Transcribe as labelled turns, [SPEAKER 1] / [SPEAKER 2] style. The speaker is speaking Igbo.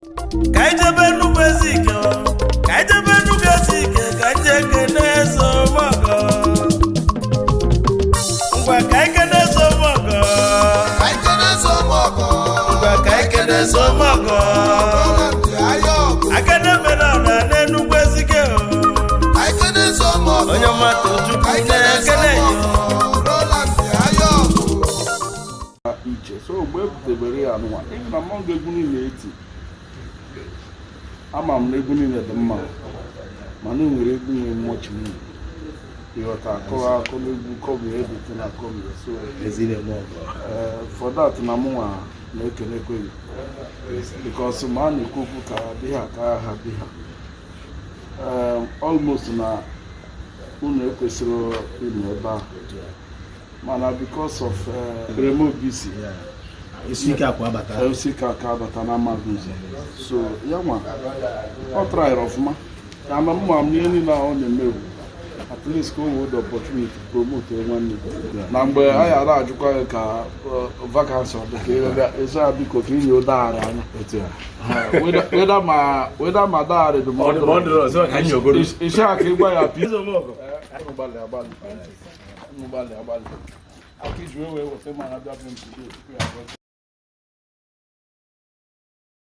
[SPEAKER 1] Ka anyị jebe Enugu Ezike o, ka anyị jebe Enugu Ezike, ka anyị jee kene eze Omeọgọ. Ngwa, ka anyị kene eze Omeọgọ. Ngwa, ka anyị kene eze Omeọgọ. Akene mere ọna n'Enugu Ezike o. Onye mmadụ Chukwu na-ekene ya.
[SPEAKER 2] Iche so mgbe e butebere ya nụnwa, ịhụ na mmọnwụ, egwu niile eti, ama m na egwu niile dị mma, mana e nwere egwu nwere mmọchi nwunye, ịghọta, akọrọ akọ n'egwu kọmi ebute na kọmi. So for that na mụnwa na-ekenekwe gị, because ma a na-ekwu okwu ka dị ha ka ha dị ha almost na unu ekwesịrị ịnọ ebe ahụ, mana because of Remo Bisi.
[SPEAKER 3] Isi ike akwa abata.
[SPEAKER 2] Isi ike aka abata na amaghị ụzọ, so ya nwa ọ tryịrị ọfụma ya ma mma m n'ihe niile ahụ ọ na-eme bụ at least ka o wee the opportunity promote nwanne na mgbe anyị ara ajụkwa ya ka vacancy ọ dị ka ị bịa ezi ya, biko, ka inye dagharị anya.
[SPEAKER 3] Otu a.
[SPEAKER 2] Weda ma dagharị dị ma
[SPEAKER 3] ọ dị ma ọ dịrọ ọzọ, ka anyị nyogoro.
[SPEAKER 2] Isi a ka ịgwa ya pi.
[SPEAKER 3] Eze Omeọgọ.
[SPEAKER 2] Gbalị agbalị, gbalị agbalị aka iji wee weta mana bịa bụ m today tupu ya agọzie.